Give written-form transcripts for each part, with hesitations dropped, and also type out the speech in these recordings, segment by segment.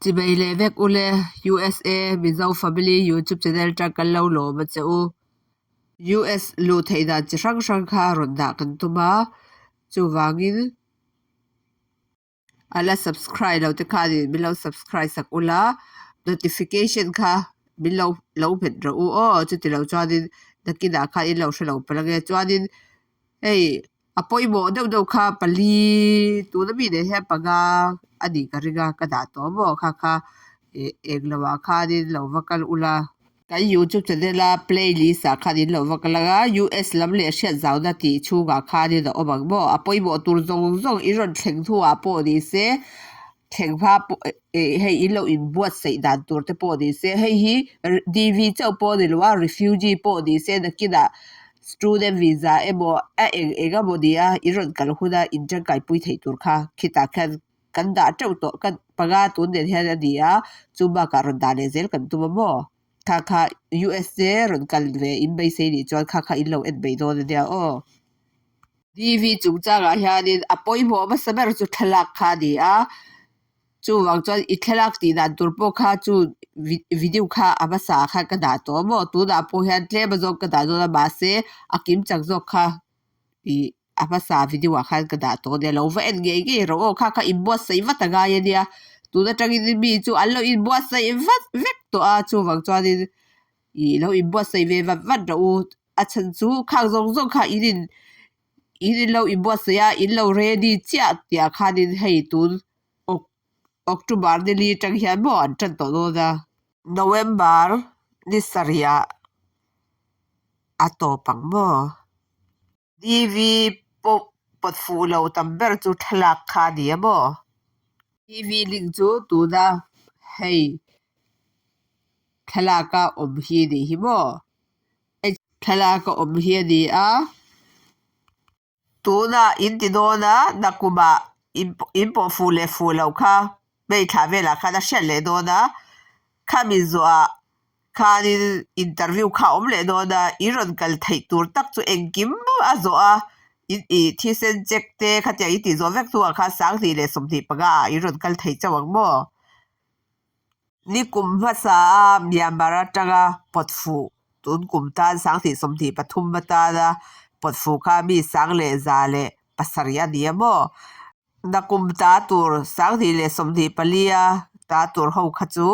Chimei leh vek ule USA Mizo Family YouTube channel tang kan lo lawm a che u. US luh theih dan chi hrang hrang kha rawn dah kan tum a, chuvangin a la subscribe lo te khanin min lo subscribe sak ula, notification kha min lo lo hmet rawh u aw, chuti lo chuanin nakinah khan in lo hre lo palh ange chuanin hei A pawimawh deuh deuh kha pali tuna mi nen hian panga a nih ka ring a, ka dah tawh maw kha kha ih eng lo ah khanin lo va kal ula. Kan youtube channel a playlist ah khan in lo va kal ang a, US lam leh hriat zauna tih chhungah khanin a awm ang maw, a pawimawh tur zawng zawng i rawn thleng hnuah pawh ni se, thleng hma pawh ih hei in lo inbuatsaih dan tur te pawh ni se, hei hi DV chauh pawh a ni lo a, refugee pawh ni se nakinah student visa emaw a eng eng emaw ni a i rawn kal huna in tangkaipui theih tur kha khitah khian kan dah teuh tawh ka panga tun nen hian a ni a, chu bakah rawn dah leh zel kan tum a maw? Kha kha USA rawn kal ve in beisei nih chuan kha kha in lo en mai dawn a nia aw. DV chungchangah hianin a pawimawh hmasa ber chu thlalak kha a ni a, chuvang chuan i thlalak tih dan tur pawh kha chu video kha a hmasa ah khan ka dah tawh maw tunah pawh hian tlem a zawng ka dah dawn a mahse a kim chak zawk kha ih a hmasa video ah khan ka dah tawh a nia lo va en ngei ngei rawh aw kha kha inbuatsaih vat a ngai a nia tun atangin mi chu an lo inbuatsaih vat vek tawh a chuvang chuanin ih lo inbuatsaih ve vat vat rawh u. A chhan chu khang zawng zawng kha in in in in lo inbuatsaih a, in lo ready chiah tih ah khanin hei tun October ni li atang hian maw an tan tawh dawn a. November ni sarih ah a tawp ang maw? DV pawh pawt fuh lo tam ber chu thlalak kha a ni a maw? DV link chu tuna hei thlalaka awm hi a nih hi maw? Thlalaka awm hi a ni a, tunah in ti dawn a, nakumah in pawh fuh leh fuh loh kha hmei thlah velah khan a hriat leh dawn a, khami zawhah khanin interview kha a awm leh dawn a, in rawn kal theih tur tak chu engkim a zawh a, in ih thisen check te khatiang in tih zawh vek hnuah khan 2025 ah in rawn kal thei chauh ang maw? Ni kum hmasa a Myanmar atanga pawt fuh tun kum tan 2023 atana pawt fuh kha mi 107 a ni a maw? Nakum ta tur 2024 a ta tur ho kha chu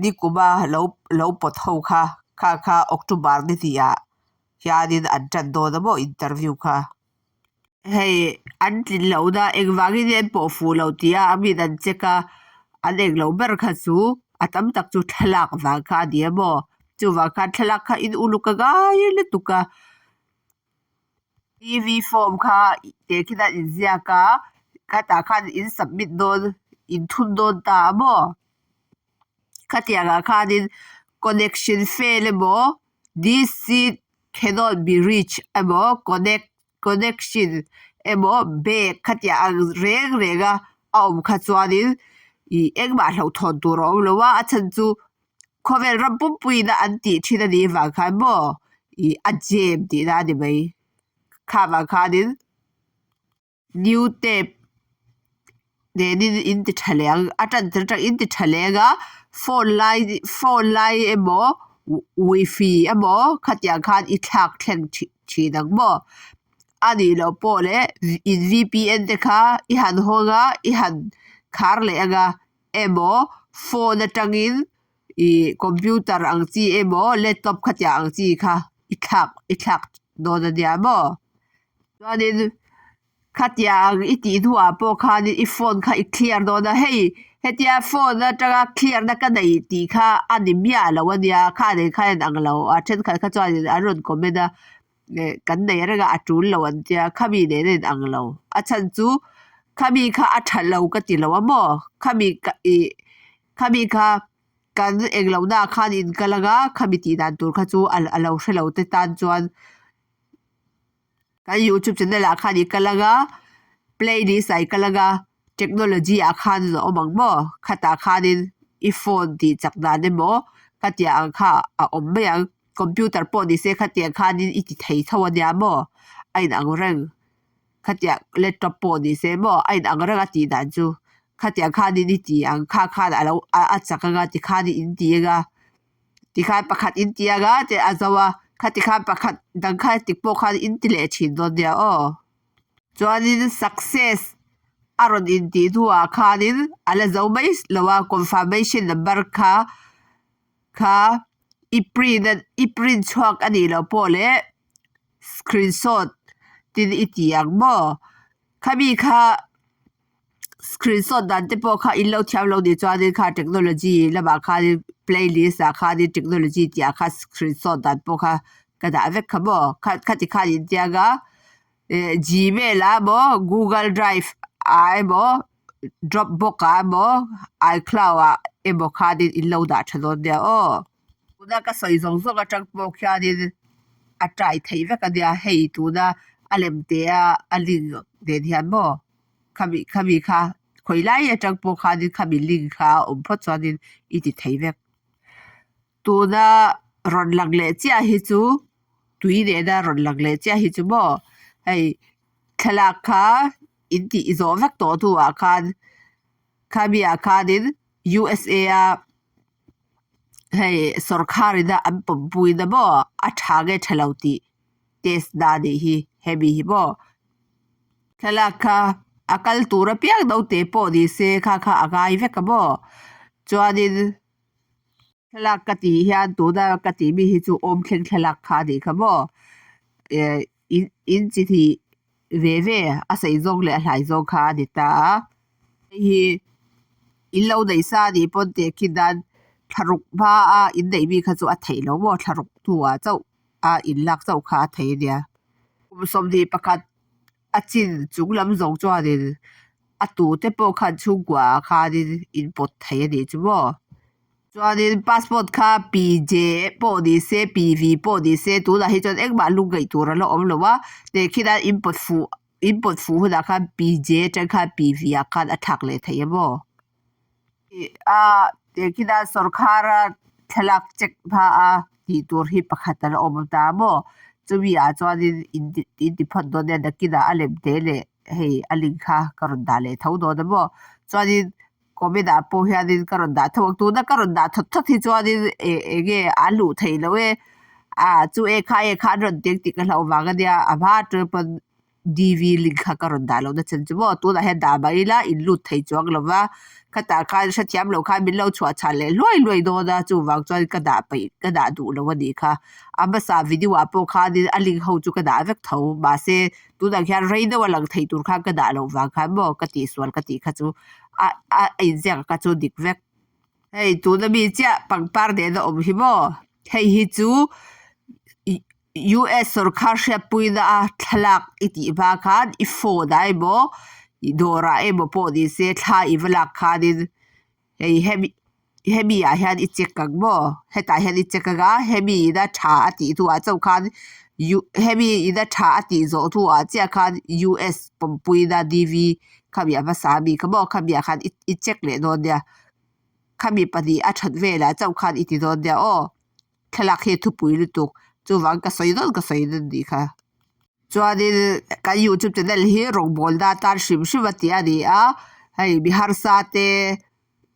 ni kuma lo lo pawt ho kha kha kha October ni tihah hianin an tan dawn a maw interview kha. Hei an tlin lohna engvangin nge an pawh fuh loh tih a amin an check a an eng loh ber kha chu a tam tak chu thlalak vang kha a ni a maw chuvang khan thlalak kha in uluk a ngai lutuk a T_V form kha teh khian an inziak a khatah khan in submit dawn in thun dawn ta a maw khatiang ah khanin connection fail emaw this seat cannot be reached emaw connect connection emaw bag khatiang ang reng reng a a awm kha chuanin ih engmah hlauhthawn tur a awm lo a a chhan chu khawvel ram pumpuiin a an tih thin a nih vang khan maw ih a jam tihna a ni mai kha vang khanin new tape nenin in ti tha leh ang a tan tir atang in ti tha leh ang a phone lai phone lai emaw wifi emaw khatiang khan i thlak thleng thin ang maw a nih loh pawh leh in V_P_N te kha i han hawng a i han khar leh ang a emaw phone atangin ih computer ang chi emaw laptop khatiang ang chi kha i thlak i thlak dawn a nia maw chuanin khatiang i tih hnuah pawh khanin i phone kha i clear dawn a hei hetia phone atanga clear na ka nei tih kha a ni miah lo a nia kha nei kha a inang lo a thenkhat kha chuanin an rawn comment a eh kan nei reng a a tul lo an tia khami nen a inang lo a chhan chu khami kha a tha lo ka ti lo a maw khami ka ih khami kha kan eng loh na ah khan in kal anga khami tih dan tur kha chu a lo hre lo te tan chuan kan youtube channel ah khan i kal anga playlist ah i kal anga technology ah khan a awm ang maw khatah khanin i phone tih chak dan emaw khatiang ang kha a awm mai ang computer pawh ni se khatiang khanin i ti thei tho ania maw a inang reng khatiang laptop pawh ni se maw a inang reng a tih dan chu. Khatiang khanin i ti ang kha khan a lo a chak anga tikhanin in ti anga tikhan pakhat in ti anga te a zo a khati khan pakhat dang kha tik pawh khan in ti leh thin dawn nia aw. Chuanin success a rawn intih hnuah khanin a la zo mai lo a confirmation number kha kha i print a i print chhuak a nih loh pawh leh screenshot tin i ti ang maw khami kha screenshot dan te pawh kha in lo thiam lo nih chuanin kha technology lamah khanin playlist ah khanin technology tih ah khan screenshot dan pawh kha ka dah vek kha maw khati khan in tiang a eh gmail ah emaw google drive ah emaw dropbox ah emaw icloud ah emaw khanin in lo dah tha dawn nia aw. Tuna ka sawi zawng zawng atang pawh khianin a try theih vek a nia hei tuna a lem teh a a link nen hian maw khami khami kha khawi lai atang pawh khanin khami link kha a awm phawt chuanin i ti thei vek. Tuna rawn lang leh chiah hi chu tui nena rawn lang leh chiah hi chu maw hei thlalak kha in tih zawh vek tawh hnuah khan khami ah khanin U_S_A a hei sawrkhar ina an pawmpui na maw a tha nge tha lo tih test na a nih hi hemi hi maw thlalak kha a kal tur apiang naute pawh ni se kha kha a ngai vek a maw chuanin thlalak ka tih hian tuna ka tih mi hi chu awm thleng thlalak kha a nih kha maw eh in in chi hnih ve ve a sei zawng leh a hlai zawng kha a ni ta a hei hi in lo neih sa anih pawn teh khi nan thla ruk hma a in neih mi kha chu a theih loh maw thla ruk hnuah chauh a in lak chauh kha a thei a nia kum 21 a chin chung lam zawng chuanin a tute pawh khan chhungkua ah khanin in pawt thei a nih chu maw. Chuanin passport kha PJ pawh ni se PV pawh ni se tunah hi chuan engmah lung ngaih tur a la awm lo a teh khian in pawt fuh in pawt fuh hunah khan PJ atang khan PV ah khan a thlak leh thei a maw a teh khian sawrkhar a thlalak check hma a tih tur hi pakhat a la awm ta maw chumi ah chuanin in in ti phawt dawn nia nakinah a lem te leh hei a link kha ka rawn dah leh tho dawn a maw chuanin Comment ah pawh hianin ka rawn dah tho ang tuna ka rawn dah thawt thawt hi chuanin eng enge an luh theih loh e ah chu e kha e kha an rawn teng tih ka hlauh vang ania a hma atang pawn D_V link kha ka rawn dah loh na chhan chu maw tunah hian dah mai ila in lut thei chuang lo va khatah khan hrethiam loh khan min lo chhuah chhan leh hluai hluai dawn a chuvang chuan ka dah peih ka dah duh loh a nih kha a hmasa video ah pawh khanin a link ho chu ka dah vek tho mahse tunah khian rei deuh a lang theih tur khan ka dah loh vang khan maw ka tihsual ka tih kha chu a a inziak kha chu dik vek hei tuna mi chiah pangpar nena awm hi maw hei hi chu US sawrkhar hriatpuina a thlalak i tih hma khan i phone ah emaw i dawrah emaw pawh ni se thla i va lak khanin hei hemi hemi ah hian i check ang maw hetah hian i check anga hemi ina tha a tih hnuah chauh khan U hemi ina tha a tih zawh hnuah chiah khan US pawmpuina D_V khami a hmasa ami kha maw khami ah khan i i check leh dawn nia khami pahnih a that velah chauh khan i ti dawn nia aw. Thlalak hi a thupui lutuk chuvang ka sawi dawn ka sawi dawn nih kha. Chuanin kan youtube channel hi rawngbawlna atan hrim hrim a tih a ni a hei mi harsa te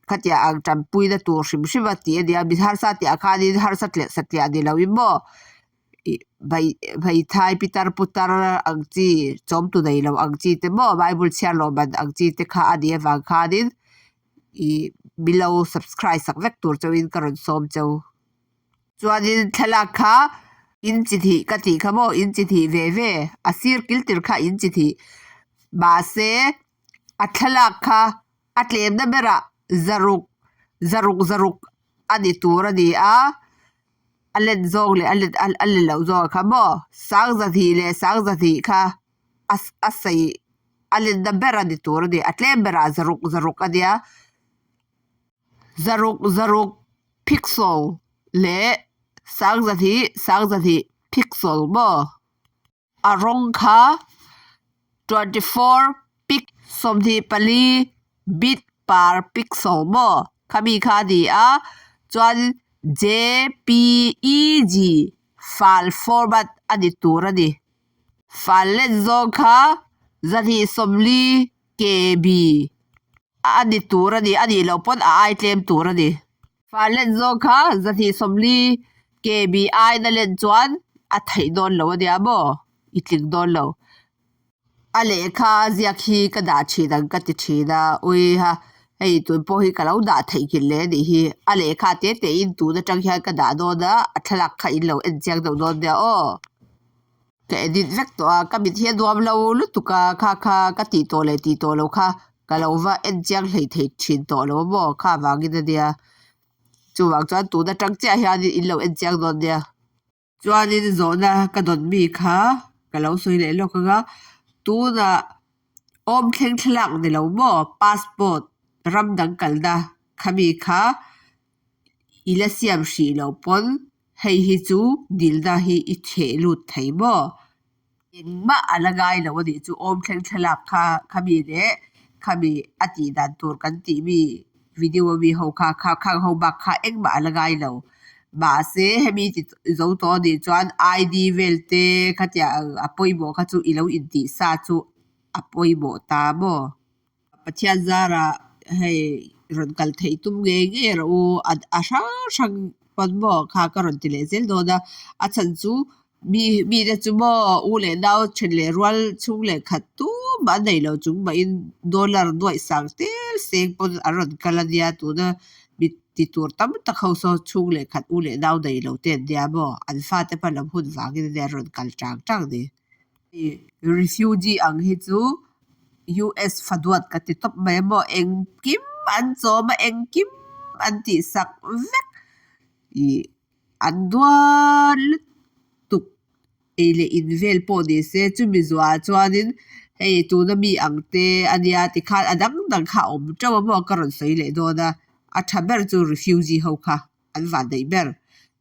khatiang ang tanpuina tur hrim hrim a tih a ni a mi harsa tih ah khanin harsa tleh satliah ni loin maw ih hmeithai pitar putar ang chi chawmtu nei lo ang chi te maw bible chhiar lawm man ang chi te kha a nih avang khanin ih milo subscribe sak vek tur chauhin ka rawn sawm cheu. Chuanin thlalak kha in chi thih ka tih kha maw in chi thih ve ve a sir kil tir kha in chi thih mahse a thlalak kha a tlemna berah zaruk zaruk zaruk a ni tur a ni a a len zawng leh a len a len loh zawng kha maw sangzahnih leh sangzahnih kha a a sei a lenna ber a ni tur a ni a tlem berah zaruk zaruk a nia zaruk zaruk pixel leh sangzahnih sangzahnih pixel maw a rawng kha 24 pic 24 bit per pixel maw khami kha a ni a chuan J_P_E_G file format a ni tur a ni. File len zawng kha 240 K_B. A ni tur a ni, a nih loh pawn a ai tlem tur a ni. Far len zawng kha 240 KB aina len chuan a theih dawn lo a nia maw? I tling dawn lo. A lehkha a ziak hi ka dah thin ang ka ti thin a, ui ha, hei tun pawh hi ka lo dah theihnghilh leh a nih hi. A lehkha te te in tun atang hian ka dah dawn a, a thlalak kha in lo en chiang deuh dawn nia aw. Ka edit vek tawh a, ka mit hi a nuam lo lutuk a, kha kha ka tih tawh leh tih tawh lo kha ka lo va en chiang hlei thei thin tawh lo a maw kha vangin a nia. Chuvang chuan tun atang chiah hianin in lo en chiang dawn nia. Chuanin zawhna ka dawn mi kha ka lo sawi leh lawk ang a, tunah awm thleng thlalak ni lo maw passport ram dang kalna khami kha i la siam hrih loh pawn hei hi chu dilna hi i theh lut thei maw? Engmah a la ngai lo a nih chu awm thleng thlalak kha khami leh khami a tih dan tur kan tih mi video a mi ho kha kha khang ho bak kha engmah a la ngai lo. Mahse hemi ti zo tawh a nih chuan ID vel te khatiang a pawimawh kha chu i lo intih sa chu a pawimawh ta maw? Pathian zarah hei rawn kal theih tum ngei ngei rawh u a hrang hrang pawn maw kha ka rawn ti leh zel dawn a, a chhan chu mi mite chu maw u leh nau then leh rual chhung leh khat tumah an nei lo chung mahin dollar nuaih sang tel seng pawn an rawn kal a nia tuna mi ti tur tam tak ho saw chhung leh khat u leh nau nei lo te an nia maw an fate hma lam hun vangin ania an rawn kal tang tang ni. Refugee ang hi chu US faduat ka ti tawp mai a maw engkim an chawm a engkim an tihsak vek ih an duat lutuk ei leh in vel pawh ni se chumi zuah chuanin hei tuna mi ang te a nia tikhan a dang dang kha a awm teuh a maw ka rawn sawi leh dawn a a tha ber chu refugee ho kha. an vanneih ber.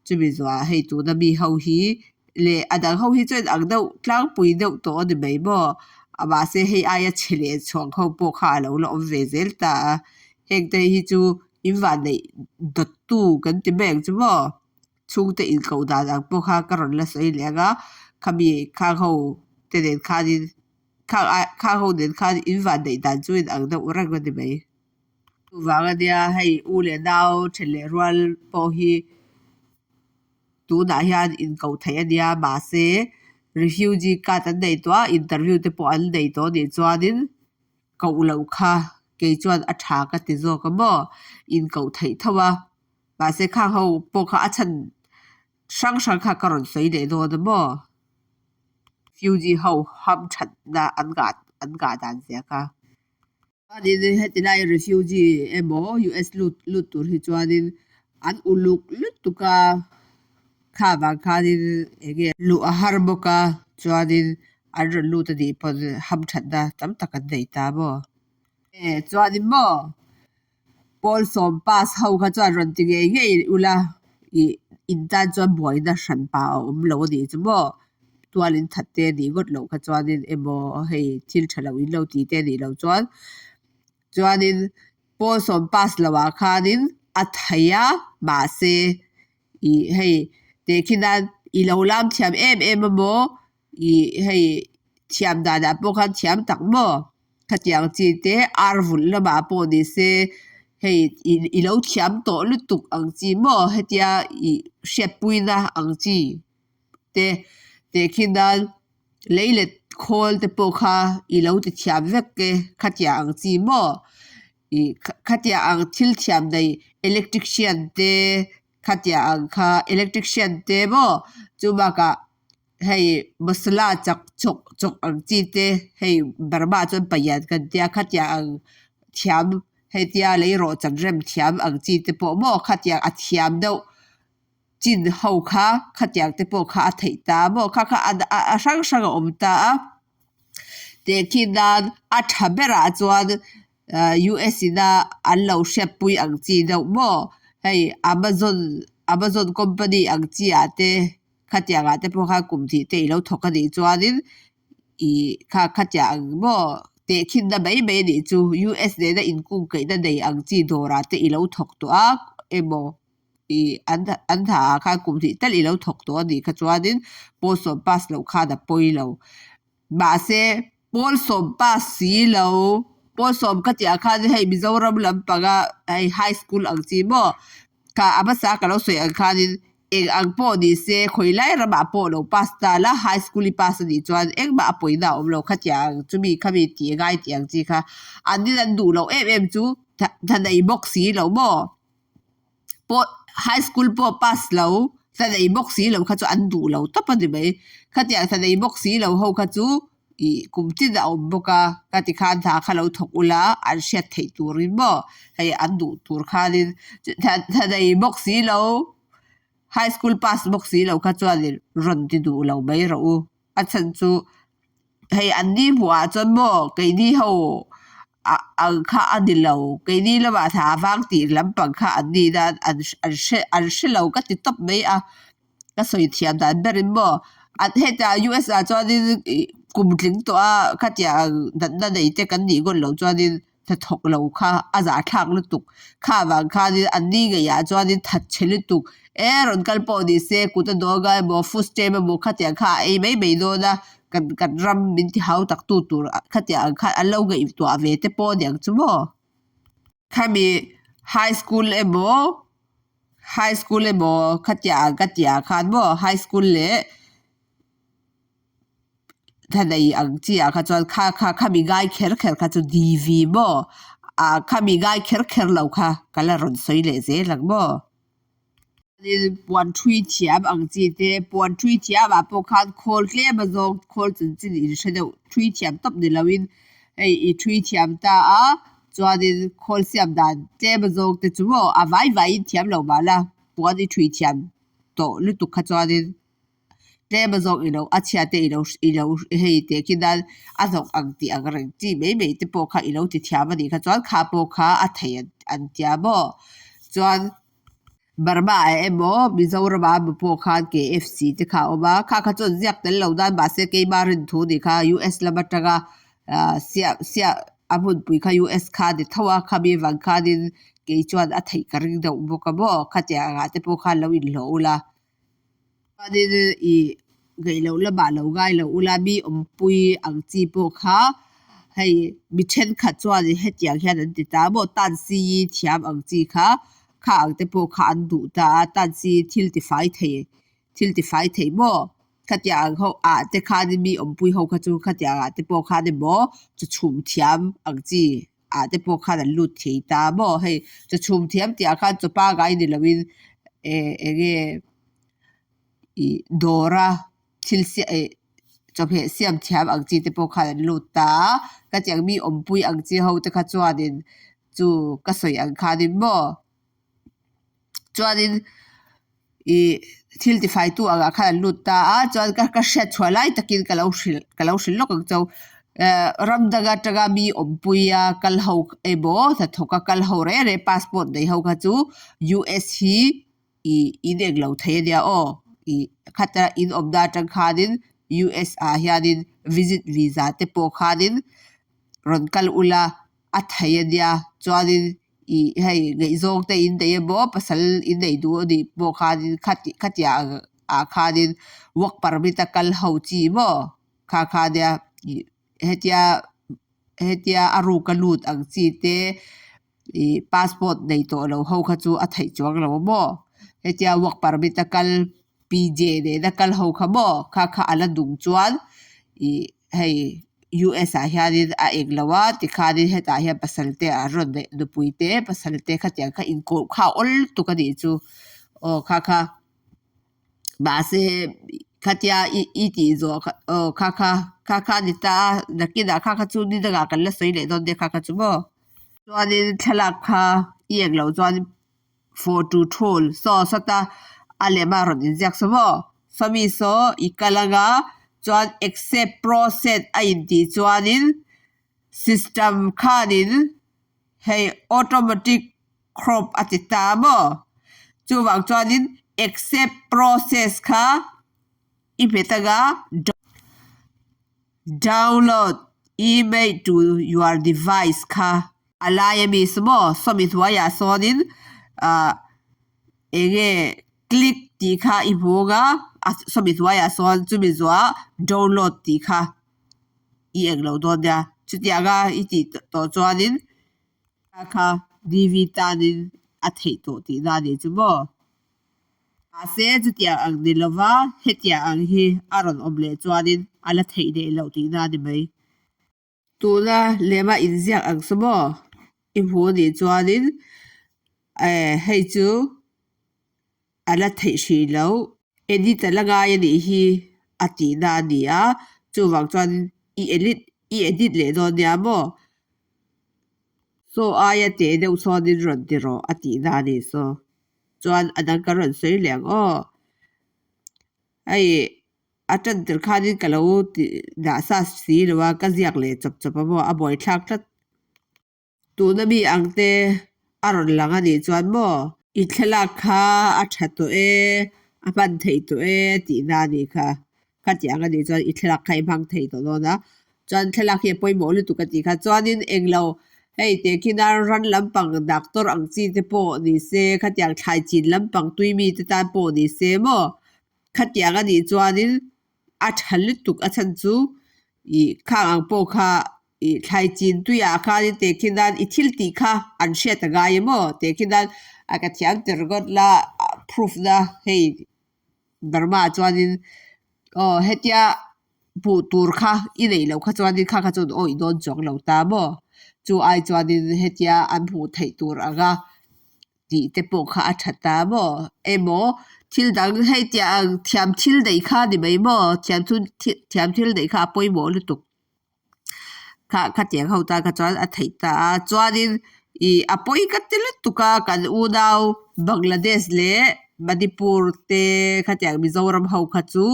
Chumi zuah hei tuna mi ho hi leh a dang ho hi chuan ang deuh tlangpui deuh tawh a ni mai maw? Mahse hei aia chhe leh chhuang ho pawh kha a lo la awm ve zel ta a. Hengte hi chu in vanneih dawttu kan ti mai ang chu maw? Chhungte inkoh dan ang pawh kha ka rawn la sawi leh ang a, khami khang ho te nen khanin khang ai khang ho nen khan in vanneih dan chu in ang deuh reng a ni mai. Chuvang a nia hei u leh nau then leh rual pawh hi tunah hian inkoh theih a nia mahse refugee card an nei tawh a interview te pawh an nei tawh a nih chuanin koh loh kha kei chuan a tha ka ti zawk a maw inkoh theih tho a mahse khang ho pawh kha a chhan hrang hrang kha ka rawn sawi leh dawn a maw refugee ho hamthatna an ngah an ngah dan zia kha. Chuanin heti lai refugee emaw US lut lut tur hi chuanin an uluk lutuk a, kha vang khanin enge luh a har bawk a, chuanin an rawn lut a nih pawn hamthatna tam tak an nei ta maw? E chuanin maw pawl sawm pass ho kha chuan rawn ti ngei ngei ula ih in tan chuan buaina hran pah a awm lo a nih chu maw? Tual in that te nih ngawt loh kha chuanin emaw hei thil tha lo in lo ti te nih loh chuan chuanin pawl sawm pass loh ah khanin a thei a mahse ih hei tehkhin a i lo lam thiam em em emaw ih hei thiam danah pawh khan thiam tak maw khatiang chi te ar vulh lamah pawh ni se hei i lo thiam tawh lutuk ang chi maw hetia ih hriatpuina ang chi. Te tehkhin nan lei let khawl te pawh kha i lo ti thiam vek e khatiang ang chi maw ih khatiang ang thil thiam nei electrician te khatiang ang kha electrician te maw chu bakah hei masala chak chawk chawk ang chi te hei Burma ah chuan paian kan tia khatiang ang thiam hei tia lei rawh chan rem thiam ang chi te pawh maw khatiang a thiam deuh. Chin ho kha khatiang te pawh kha a theih ta maw kha kha a hrang hrang a awm ta a tehkhin nan a tha berah chuan US ina an lo hriatpui ang chi deuh maw hei Amazon Amazon company ang chi ah te khatiang ah te pawh khan kum hnih te ilo thawk a nih chuanin ih kha khatiang ang maw tehkhin na mai mai a nih chu US nena inkungkaihna nei ang chi dawrah te ilo thawk tawh a emaw. Ih an an hna ah khan kum hnih tal i lo thawk tawh a nih kha chuanin pawl sawm pass loh khan a pawi lo. Mahse pawl sawm pass si lo. Pawl sawm ka tih ah khan hei Mizoram lampanga hei high school ang chi maw kha a hmasa ka lo sawi ang khanin eng ang pawh ni se khawi lai ramah pawh lo pass ta la high school i pass a nih chuan engmah a pawina a awm lo khatiang ang chumi khami tih a ngai tih ang chi kha an in an duh loh em em chu tha nei bawk si lo maw. Pawh high school pawh pass lo hla nei bawk si lo kha chu an duh lo tawp a ni mai. Khatiang hla nei bawk si lo ho kha chu ih kum tin a awm bawk a, ka ti khan hna kha lo thawk ula an hriat theih turin maw hei an duh tur khanin hla nei bawk si lo high school pass bawk si lo kha chuanin rawn ti duh lo mai rawh u. A chhan chu hei an ni hmuh ah chuan maw keini ho ah ang kha a ni lo keini lamah thla vang tih lampang kha an ni nan an an hre an hre lo ka ti tawp mai a ka sawi thiam dan berin maw an hetah U_S ah chuanin ih kum tling tawh a khatiang natna nei te kan nih ngawt loh chuanin hnathawk lo kha a zahthlak lutuk kha vang khanin an ni ngei ah chuanin that chhe lutuk e rawn kal pawh ni se kut a dawng a emaw food stamp emaw khatiang kha a ei mai mai dawn a kan kan ram min ti hau tak tu tur khatiang ang khan an lo ngaihtuah ve te pawh aniang chu maw khami high school emaw high school emaw khatiang ang ka tih ah khan maw high school leh. Thlanei ang chi ah kha chuan kha kha khami ngai kher kher kha chu DV maw ah khami ngai kher kher lo kha ka la rawn sawi leh zel ang maw. Puan thui thiam ang chi te puan thui thiam ah pawh khan khawl tlem a zawng khawl chanchin in hre deuh thui thiam tawp ni lo in hei i thui thiam ta a chuanin khawl siam dan tlem a zawng te chu maw a vai vai in thiam lo mahla puan i thui thiam tawh lutuk kha chuanin. Tlem a zawk ilo a chhia te ilo ilo hei teh khi nan a hnawk ang tih ang reng chi mai mai te pawh kha ilo ti thiam a nih kha chuan kha pawh kha a thei an tia maw chuan Burma ah emaw Mizoram ah emaw pawh khan KFC te kha a awm a kha kha chuan ziak tel lo nan mahse keima rin thu nih kha US lam atanga ah siah siah a hmunpui kha US kha a ni tho a khami vang khanin kei chuan a theih ka ring deuh bawk a maw khatiang ah te pawh khan lo inhlawh ula. Chuanin ih ngaih loh lamah lo ngai lo ula mi awmpui ang chi pawh kha hei mi thenkhat chuan hetiang hian an ti ta maw tan si thiam ang chi kha kha ang te pawh kha an duh ta a tan si thil ti fai thei thil ti fai thei maw khatiang ang ho ah te khanin mi awmpui ho kha chu khatiang ah te pawh khan emaw chu chhum thiam ang chi ah te pawh khan an lut thei ta maw hei chaw chhum thiam tih ah khan chaw pangai ni lo in eh eng nge ih dawr a thil siam eh chawhmeh siam thiam ang chi te pawh khan an lut ta a ka tiang mi awmpui ang chi ho te kha chuanin chu ka sawi ang khanin maw chuanin ih thil tifaitu angah khan an lut ta a chuan ka ka hriat chhuah lai takin ka lo hrilh ka lo hrilh lawk ang chau eh ram dang atanga mi awmpui a kal ho emaw hnathawk a kal ho reng reng passport nei ho kha chu U_S hi ih in englo thei ania aw ih khata in awmna atang khanin U_S ah hianin visit visa te pawh khanin rawn kal ula a thei ania chuanin. Ih hei ngaihzawng te in nei emaw pasal in nei duh anih pawh khanin khati khatiang ah khanin work permit a kal ho chi maw kha kha nia ih hetia hetia a ruk a lut ang chi te ih passport nei tawh lo ho kha chu a theih chuang lo maw hetia work permit a kal P_J nena kal ho kha maw kha kha a la dung chuan ih hei U_S ah hianin a eng lo a tikhanin hetah hian pasal te an rawn neih nupui te pasal te khatiang kha inkoh kha a awl lutuk a nih chu aw kha kha mahse khatia i i tih zawh kha aw kha kha kha kha a ni ta a nakinah kha kha chu ni dangah kan la sawi leh dawn nia kha kha chu maw chuanin thlalak kha i eng loh chuan. Photo thawl saw sawta a lema rawn inziak saw maw sawmi saw i kal anga chuan accept process a intih chuanin system khanin hei automatic crop a ti ta maw chuvang chuanin accept process kha i hmet anga Download email to your device kha a lai a mi saw maw sawmi hnuaiah sawnin ah eng nge click tih kha i hmu ang a a sawmi hnuaiah sawn chumi zawhah download tih kha i eng lo dawn nia. Chutianga i tih tawh chuanin kha kha DV tanin a theih tawh tihna a nih chu maw. Mahse chutiang ang ni lova hetiang ang hi a rawn awm leh chuanin a la theih leh loh tihna a ni mai. Tuna lema inziak ang chu maw i hmu anih chuanin hei chu a la theih hrih loh. Edit a la ngai a nih hi a tihna a ni a, chuvang chuan i edit i edit leh dawn nia maw? Saw aia teh deuh sawnin rawn ti rawh a tihna a ni saw. Chuan a dang ka rawn sawi leh ang aw. Hei a tan tir khanin ka lo ti dah sa si lo a, ka ziak leh chawp chawp a maw a buaithlak tlat. Tuna mi ang te a rawn lang a nih chuan maw? I thlalak kha a tha tawh e, a hman theih tawh e tihna a nih kha. Khatiang a nih chuan i thlalak kha i hmang thei tawh dawn a. Chuan thlalak hi a pawimawh lutuk a tih kha. Chuanin englo hei tehkhina ran lampang doctor ang chi te pawh ni se, khatiang thlai chin lampang tui mi te tan pawh ni se maw? Khatiang a nih chuanin a tha lutuk a chhan chu ih khang ang pawh kha ih thlai chin tuiah khanin tehkhin nan i thil tih kha an hriat a ngai emaw tehkhin nan a ka thiam tir ngawt la proof na hei Burma ah chuanin aw hetia hmuh tur kha i neih loh kha chuanin kha kha chuan awih dawn chuang lo ta maw chu ai chuanin hetia an hmuh theih tur anga tih te pawh kha a tha ta maw? Emaw thil dang hei tiah ang thiam thil neih kha ni mai maw? Thiam thil thiam thil neih kha a pawimawh lutuk kha khatiang ho tan kha chuan a theih ta a chuanin ih a pawi ka ti lutuk a kan unau Bangladesh leh Manipur te khatiang Mizoram ho kha chu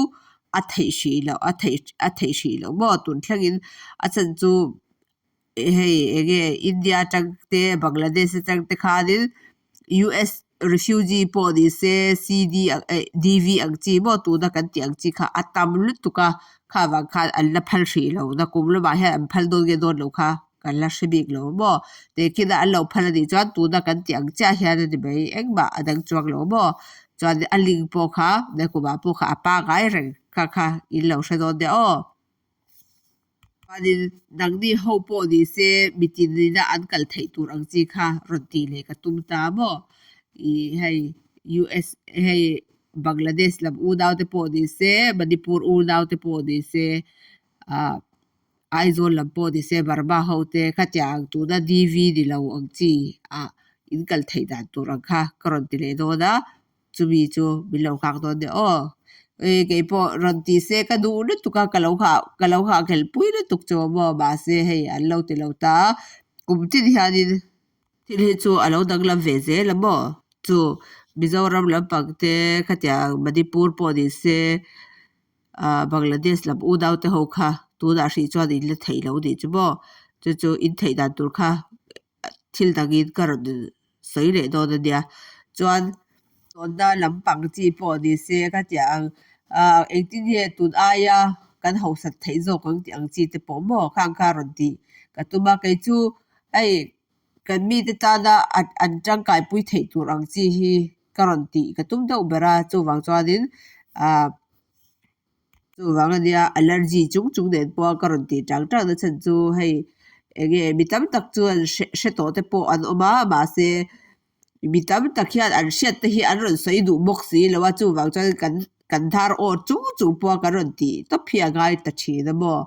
a theih hrih loh a theih a theih hrih loh maw tun thlengin a chhan chu. Hei enge India atang te Bangladesh atang te khanin US refugee pawh ni se CD ang eh DV ang chi maw tuna kan tih ang chi kha a tam lutuk a kha vang khan an la phal hrih lo nakum lamah hian an phal dawn nge dawn lo kha kan la hre bik lo maw tehkhin a an lo phal anih chuan tuna kan tih ang chiah hian a ni mai engmah a dang chuang lo maw chuan a link pawh kha nakumah pawh kha a pangai reng kha kha in lo hre dawn nia aw. Chuanin nangni ho pawh ni se mitin nina an kal theih tur ang chi kha rawn tih leh ka tum ta maw? Ih hei US hei Bangladesh lam unau te pawh ni se Manipur unau te pawh ni se ah Aizawl lam pawh ni se Burma ho te khatiang tuna DV ni lo ang chi ah in kal theih dan tur ang kha ka rawn ti leh dawn a. Chumi chu min lo nghak dawn nia aw. Ih keipawh rawn ti se ka duh lutuk a ka lo nghah ka lo nghah khelh pui lutuk chu maw mahse hei an lo ti lo ta a kum chin hianin thil hi chu a lo danglam ve zel a maw chu Mizoram lampang te khatiang Manipur pawh ni se ah Bangladesh lam unau te ho kha tunah hrih chuan in la theih lo nih chu maw chu chu in theih dan tur kha. Thil dangin ka rawn sawi leh dawn a nia. Chuan tawnna lampang chi pawh ni se ka tia ang ah engtin nge tun aia kan hausak theih zawk ang tih ang chi te pawh maw khang kha rawn tih ka tum a. Kei chu hei kan mite tana an tangkai pui theih tur ang chi hi ka rawn tih ka tum deuh ber a. Chuvang chuanin ah. Chuvang ania allergy chung chung nen pawha ka rawn tih tang tang na chhan chu hei enge mi tam tak chuan hre hre tawh te pawh an awm a mahse mi tam tak hian an hriat te hi an rawn sawi duh bawk si lo a chuvang chuan kan kan dhar aw chung chung pawha kan rawn tih tawp hi a ngai ta thin a maw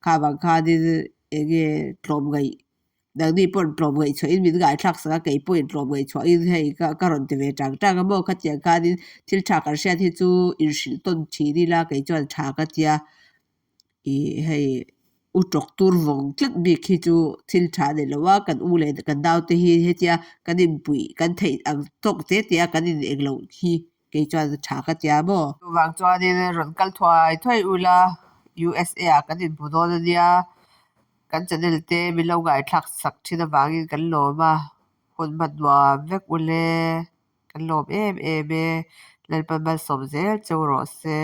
kha vang khanin enge tlawmngaih Nangni pawhin tlawm ngaihchhuahin min ngaithlak sak a, kei pawhin tlawm ngaihchhuahin hei ka ka rawn ti ve tang tang a maw khatiang khanin thil tha kan hriat hi chu inhrilh tawn thin ila kei chuan tha ka tia ih hei u tawk tur vawng tlat bik hi chu thil tha a ni lo a, kan u leh kan naute hi hetia kan inpuih kan theih ang tawk te te a kan in eng loh hi kei chuan tha ka tia maw. Chuvang chuanin rawn kal thuai thuai ula USA ah kan inhmu dawn ania. Kan channel te min lo ngaithlak sak thin avangin kan lawm a, hun hman nuam vek ule, kan lawm em em e, Lalpa malsawm zel cheu rawh se.